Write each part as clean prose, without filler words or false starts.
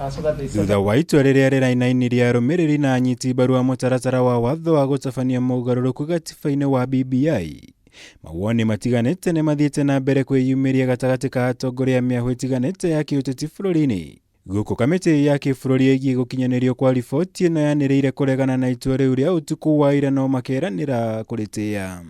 So that they set Thutha wa itua rĩrĩa rĩrainainirie arũmĩrĩri na anyiti mbaru a mũtaratara wa watho wa gũtabania mogarũrũku gatiba-inĩ wa BBI, mawoni matiganĩte nĩ mathiĩte na mbere kwĩyumĩria gatagatĩ ka atongoria a mĩahũ ĩtiganĩte ya kĩũteti bũrũri-inĩ. Gũkũ kamĩtĩ ya kĩbũrũri ĩgiĩ gũkinyanĩrio kwa riboti ĩno yanĩrĩire kũregana na itua rĩu rĩa ũtukũ wa ira no makeranĩra kũrĩtĩĩa.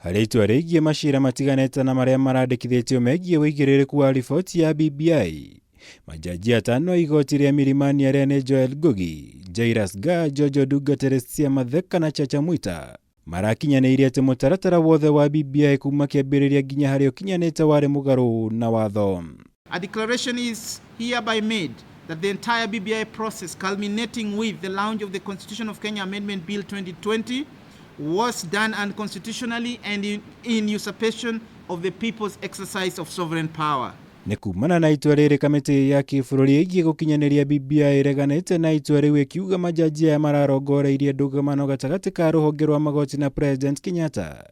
Harĩ itua rĩgiĩ macira matiganĩte na marĩa marandĩkithĩtio megiĩ ũigĩrĩrĩku wa riboti ya BBI, majaji atano a igoti rĩa Milimani arĩa nĩ Joel Ngugi, Jairus Gaa, George Odunga, Teresia Matheka na Chacha Mwita marakinyanĩirie atĩ mũtaratara wothe wa BBI kuma kĩambĩrĩria nginya harĩa ũkinyanĩte warĩ mũgarũ na watho. A declaration is hereby made that the entire BBI process, culminating with the launch of the Constitution of Kenya Amendment Bill 2020, was done unconstitutionally and in usurpation of the people's exercise of sovereign power. Nĩ kumana na itua rĩrĩ kamĩtĩ ya kĩbũrũri ĩgiĩ gũkinyanĩria BBI ĩreganĩte na itua rĩu ĩkiuga majaji aya mararongoreirie ndũgamano gatagatĩ ka rũhonge rwa magoti na President Kenyatta,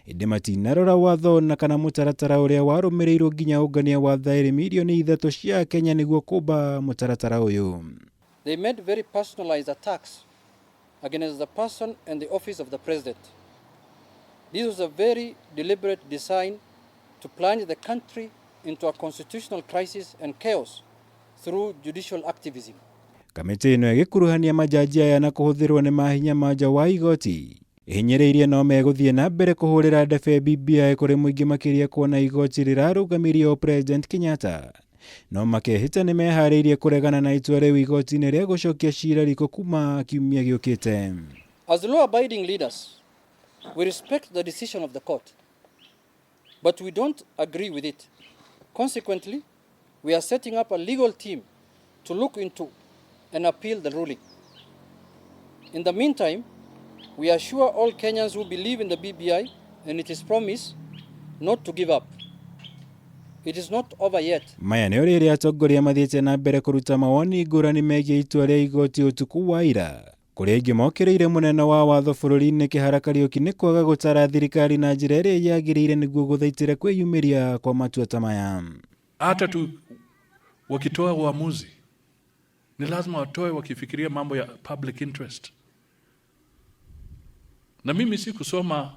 ĩndĩ matinarora watho na kana mũtaratara ũrĩa warũmĩrĩirwo nginya ũngania wa thaĩri mirioni 3 cia Kenya nĩguo kũmba mũtaratara ũyũ. They made very personalized attacks against the person and the office of the president. This was a very deliberate design to plunge the country into a constitutional crisis and chaos through judicial activism. Kamĩtĩ ĩno ĩgĩkuruhania majaji aya na kũhũthĩrwo nĩ mahinya ma nja wa igoti ĩhinyĩrĩirie no megũthiĩ na mbere kũhũrĩra ndebe BBI kũrĩ mũingĩ, makĩria kuona igoti rĩrarũgamirio President Kenyatta, no makehĩta nĩ meharĩirie kũregana na itua rĩu igoti-inĩ rĩa gũcokia cira riko kuma kiumia gĩũkĩte. As law-abiding leaders, we respect the decision of the court, but we don't agree with it. Consequently, we are setting up a legal team to look into and appeal the ruling. In the meantime, we assure all Kenyans who believe in the BBI and its promise not to give up. It is not over yet. Maya nĩ rĩrĩa atongoria mathiĩte na mbere kũruta mawoni ngũrani megiĩ itua rĩa igoti ũtukũ wa ira, kũrĩa aingĩ mokĩrĩire mũnene wa watho bũrũri-inĩ Kĩhara Kariũki nĩ kwaga gũtara thirikari na njĩra ĩrĩa yagĩrĩire nĩguo gũthaitĩra kwĩyumĩria kwa matua ta maya. Hata tu wakitoa uamuzi ni lazima watoe wakifikiria mambo ya public interest, na mimi si kusoma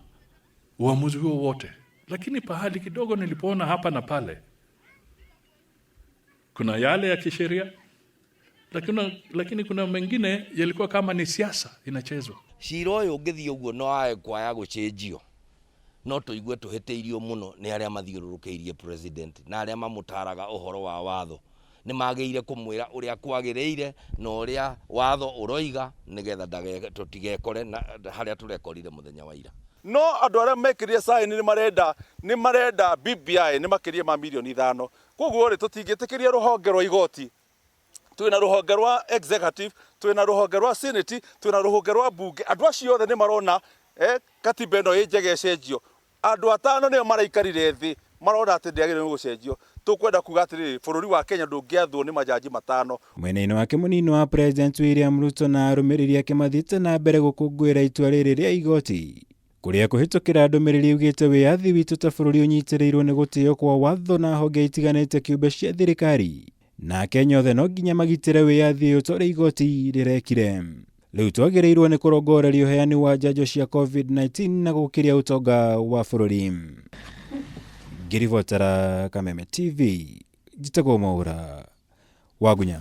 uamuzi huo wote, lakini pahali kidogo nilipoona hapa na pale kuna yale ya kisheria, lakini kuna mengine yalikuwa kama ni siasa inachezwa. Cira ũyũ ũngĩthiĩ ũguo no wae kwaya gũcenjio, no tũigue tũhĩtĩirio mũno nĩ arĩa mathiũrũrũkĩirie president na arĩa mamũtaraga ũhoro wa watho. Nĩ magĩrĩire kũmwĩra ũrĩa kwagĩrĩire na ũrĩa watho ũroiga, nĩgetha tũtigekore na harĩa tũrekorire mũthenya wa ira. No andũ arĩa mekĩrire sign nĩ marenda BBI nĩ makĩria ma mirioni 5. Koguo rĩ, tũtingĩtĩkĩria rũhonge rwa igoti, twĩna rũhonge rwa executive, twĩna rũhonge rwa senate, twĩna rũhonge rwa bunge, andũ acio othe nĩ marona katiba ĩno ĩ njega ĩcenjio. Andũ atano nĩo maraikarire thĩ marona atĩ ndĩagĩrĩirwo nĩ gũcenjio. Tũkwenda kuga atĩrĩrĩ, bũrũri wa Kenya ndũngĩathwo nĩ majaji matano. Mwena-inĩ wake, mũnini wa President William Ruto na arũmĩrĩri ake mathiĩte na mbere gũkũngũĩra itua rĩrĩ rĩa igoti, kũrĩa kũhĩtũkĩra ndũmĩrĩri ugĩte wĩyathi witũ ta bũrũri ũnyitĩrĩirwo nĩ gũtĩo kwa watho na honge itiganĩte kĩũmbe cia thirikari, na Akenya othe no nginya magitĩre wĩyathi ũyũ ta ũrĩa igoti rĩrekire. Rĩu twagĩrĩirwo nĩ kũrongoreria ũheani wa njanjo cia COVID-19 na gũkĩria ũtonga wa bũrũri. Ngĩribotera Kameme TV, njĩtagwo Mwaura Wagunya.